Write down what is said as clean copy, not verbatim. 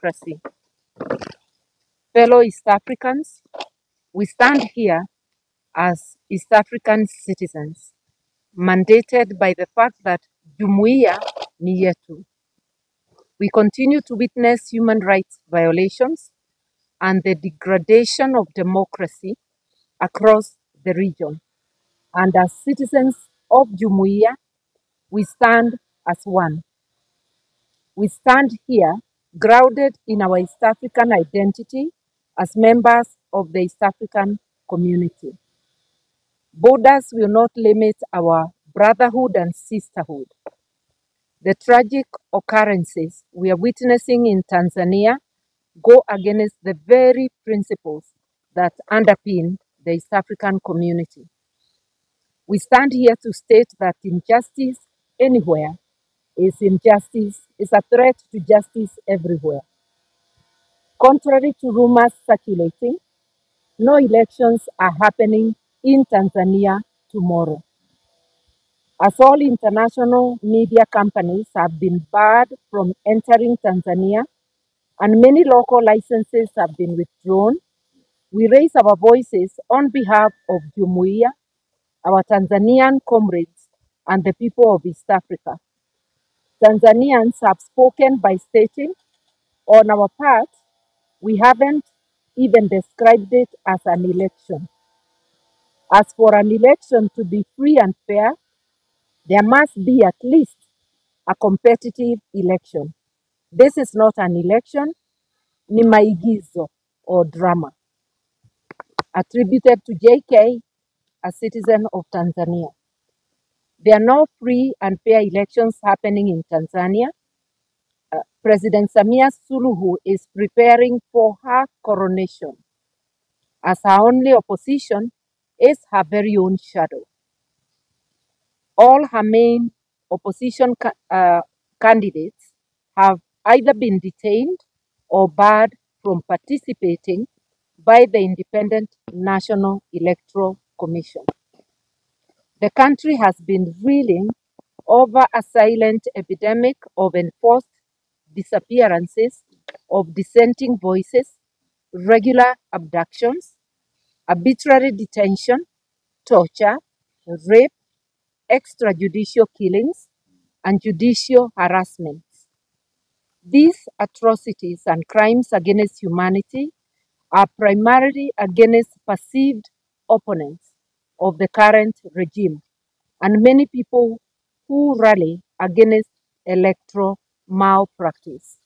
democracy. Fellow East Africans, we stand here as East African citizens, mandated by the fact that Jumuiya ni yetu. We continue to witness human rights violations and the degradation of democracy across the region. And as citizens of Jumuiya, we stand as one. We stand here grounded in our East African identity as members of the East African community. Borders will not limit our brotherhood and sisterhood. The tragic occurrences we are witnessing in Tanzania go against the very principles that underpin the East African community. We stand here to state that injustice anywhere is a threat to justice everywhere. Contrary to rumors circulating, no elections are happening in Tanzania tomorrow. As all international media companies have been barred from entering Tanzania and many local licenses have been withdrawn, we raise our voices on behalf of Jumuiya, our Tanzanian comrades, and the people of East Africa. Tanzanians have spoken by stating, on our part, we haven't even described it as an election. As for an election to be free and fair, there must be at least a competitive election. This is not an election, ni maigizo or drama. Attributed to JK, a citizen of Tanzania. There are no free and fair elections happening in Tanzania. President Samia Suluhu is preparing for her coronation, as her only opposition is her very own shadow. All her main opposition candidates have either been detained or barred from participating by the Independent National Electoral Commission. The country has been reeling over a silent epidemic of enforced disappearances of dissenting voices, regular abductions, arbitrary detention, torture, rape, extrajudicial killings, and judicial harassments. These atrocities and crimes against humanity are primarily against perceived opponents of the current regime and many people who rally against electoral malpractice.